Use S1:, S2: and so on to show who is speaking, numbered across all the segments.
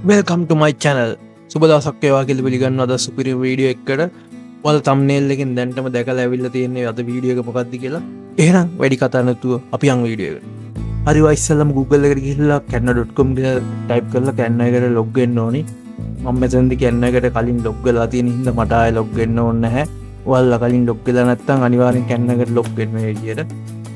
S1: Welcome to my channel. සුබ දවසක් වේවා කියලා පිළිගන්නවා අද සුපිරි වීඩියෝ එකකට. ඔයාලා thumbnail එකෙන් දැන්ටම දැකලා ඇවිල්ලා තියෙන්නේ අද වීඩියෝ එක මොකක්ද කියලා. එහෙනම් වැඩි කතා නැතුව අපි යන් වීඩියෝ එකට. හරි, ඔයා ඉස්සෙල්ලාම Google එකට ගිහිල්ලා canva.com කියලා ටයිප් කරලා Canva එකට ලොග් වෙන්න ඕනි. මම මෙතනදි Canva එකට කලින් ලොග් වෙලා තියෙන හින්දා මට ආයෙ ලොග් වෙන්න ඕනේ නැහැ. ඔයාලා කලින් ලොග් වෙලා නැත්නම් අනිවාර්යෙන් Canva එකට ලොග් වෙන්න මේ විදියට.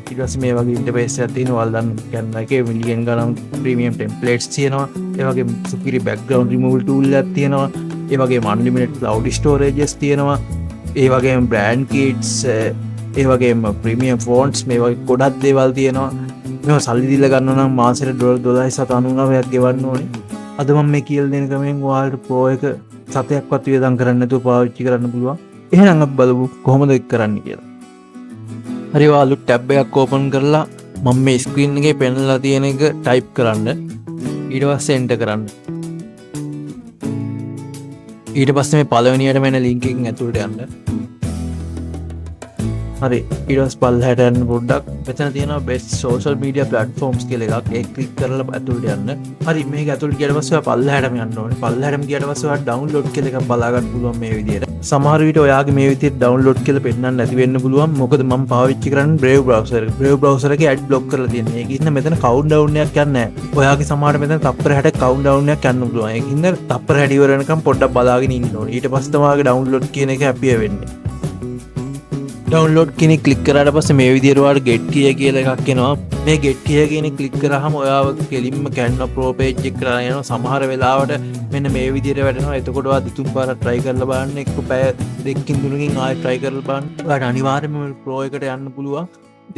S1: ඊට පස්සේ මේ වගේ ඉන්ටර්ෆේස් එකක් තියෙනවා. ඔයාලා දන්න Canva එකේ මිලියන් ගණන් ප්‍රීමියම් ටෙම්ප්ලේට්ස් තියෙනවා. ඒ වගේම සුපිරි බැක්ග්‍රවුන්ඩ් රිමූවල් ටූල් එකක් තියෙනවා. ඒ වගේම අන්ලිමිටඩ් ක්ලවුඩ් ස්ටෝරේජස් තියෙනවා. ඒ වගේම බ්‍රෑන්ඩ් කිට්ස්, ඒ වගේම ප්‍රීමියම් ෆොන්ට්ස්, මේ වගේ ගොඩක් දේවල් තියෙනවා. මේවා සල්ලි දීලා ගන්න නම් මාසෙට ඩොලර් 12.99ක් ගෙවන්න ඕනේ. අද මම මේ කියලා දෙන ක්‍රමයෙන් ඔයාලට ප්‍රෝ එක සතයක්වත් වියදම් කරන්න නැතුව පාවිච්චි කරන්න පුළුවන්. එහෙනම් අපි බලමු කොහොමද ඒක කරන්න කියලා. හරි, ඔයා අලුත් ටැබ් එකක් ඕපන් කරලා මම මේ ස්ක්‍රීන් එකේ පෙන්නලා තියෙන එක ටයිප් කරන්න. ඊට පස්සේ එන්ටර් කරන්න. ඊට පස්සේ මේ පළවෙනියටම එන ලින්ක් එකෙන් ඇතුළට යන්න. හරි, ඊට පස්සේ පල්ලෙහාට යන්න පොඩ්ඩක්. මෙතන තියෙනවා best social media platforms කියලා එකක්. ඒක ක්ලික් කරලා ඇතුළට යන්න. හරි, මේක ඇතුළට ගියට පස්සේ ඔයා පල්ලෙහාටම යන්න ඕනේ. පල්ලෙහාටම ගියට පස්සේ ඔයාට ඩවුන්ලෝඩ් කියලා එකක් බලා ගන්න පුළුවන් මේ විදියට. සමහර විට ඔයාගේ මේ විදියට ඩවුන්ලෝඩ් කියලා පෙන්නන්න නැති වෙන්න පුළුවන්. මොකද මම පාවිච්චි කරන්නේ Brave browser එක. Brave browser එකේ ඇඩ් බ්ලොක් කරලා තියෙනවා. ඒක හින්දා මෙතන කවුන්ට් ඩවුන් එකක් යන්නේ නැහැ. ඔයාගේ සමහර මෙතන තප්පර 60 කවුන්ට් ඩවුන් එකක් යන්න පුළුවන්. ඒක හින්දා තප්පර 60 ඉවර වෙනකම් පොඩ්ඩක් බලාගෙන ඉන්න ඕනේ. ඊට පස්සේ තමයි ඔයාගේ ඩවුන්ලෝඩ් කියන එක ඇපියර් වෙන්නේ. ඩවුන්ලෝඩ් කියන එක ක්ලික් කරාට පස්සේ මේ විදියට ඔයාලට get here කියලා එකක් එනවා. මේ get here කියන එක ක්ලික් කරාම ඔයාව කෙලින්ම Canva Pro page එකට අරන් යනවා. සමහර වෙලාවට මෙන්න මේ විදියට වැටෙනවා. එතකොට ඔයා දෙතුන් පාරක් try කරලා බලන්න. එක්ක පැය දෙකකින් තුනකින් ආයෙ try කරලා බලන්න. ඔයාට අනිවාර්යයෙන්ම Pro එකට යන්න පුළුවන්.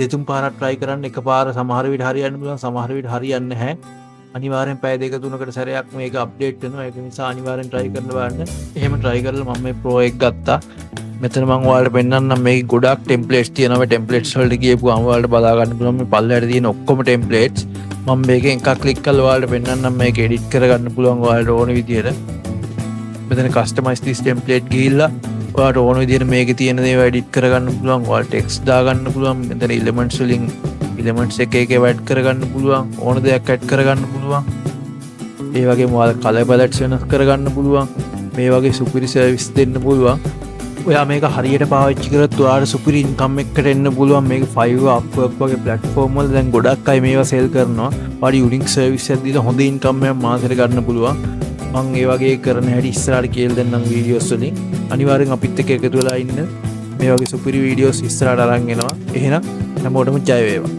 S1: දෙතුන් පාරක් try කරන්න. එක පාර සමහර විට හරියන්න පුළුවන්, සමහර විට හරියන්නේ නැහැ. අනිවාර්යෙන් පැය දෙක තුනකට සැරයක් මේක අප්ඩේට් වෙනවා. ඒක නිසා අනිවාර්යෙන් try කරලා බලන්න. එහෙම try කරලා මම මේ Pro එක ගත්තා. මෙතන මං ඔයාලට පෙන්නන්නම් මේකේ ගොඩක් ටෙම්ප්ලේට්ස් තියෙනවා. මේ ටෙම්ප්ලේට්ස් වලට ගියපුවාම ඔයාලට බලා ගන්න පුළුවන් මේ පල්ලෙහාට තියෙන ඔක්කොම ටෙම්ප්ලේට්ස්. මම මේකෙන් එකක් ක්ලික් කරලා ඔයාලට පෙන්නන්නම්. මේක එඩිට් කරගන්න පුළුවන් ඔයාලට ඕන විදියට. මෙතන කස්ටමයිස් this template ගිහිල්ලා ඔයාලට ඕන විදියට මේකේ තියෙන දේවල් එඩිට් කරගන්න පුළුවන්. ඔයාලට ටෙක්ස්ට් දාගන්න පුළුවන්. මෙතන එලිමන්ට්ස් වලින් එලිමන්ට්ස් එක එක ඒවා ඇඩ් කරගන්න පුළුවන්. ඕන දෙයක් ඇඩ් කරගන්න පුළුවන්. ඒ වගේම ඔයාලා කලර් පැලට්ස් වෙනස් කරගන්න පුළුවන්. මේ වගේ සුපිරි සර්විස් දෙන්න පුළුවන්. ඔයා මේක හරියට පාවිච්චි කරොත් ඔයාට සුපිරි ඉන්කම් එකකට එන්න පුළුවන්. මේක Fiverr, Upwork වගේ ප්ලැට්ෆෝම් වල දැන් ගොඩක් අය මේවා සෙල් කරනවා. ඔයාට යුනික් සර්විස් එකක් දීලා හොඳ ඉන්කම් එකක් මාසෙට ගන්න පුළුවන්. මං ඒ වගේ කරන හැටි ඉස්සරහට කියලා දෙන්නම් වීඩියෝස් වලින්. අනිවාර්යෙන් අපිත් එක්ක එකතු වෙලා ඉන්න. මේ වගේ සුපිරි වීඩියෝස් ඉස්සරහට අරන් එනවා. එහෙනම් හැමෝටම ජය වේවා.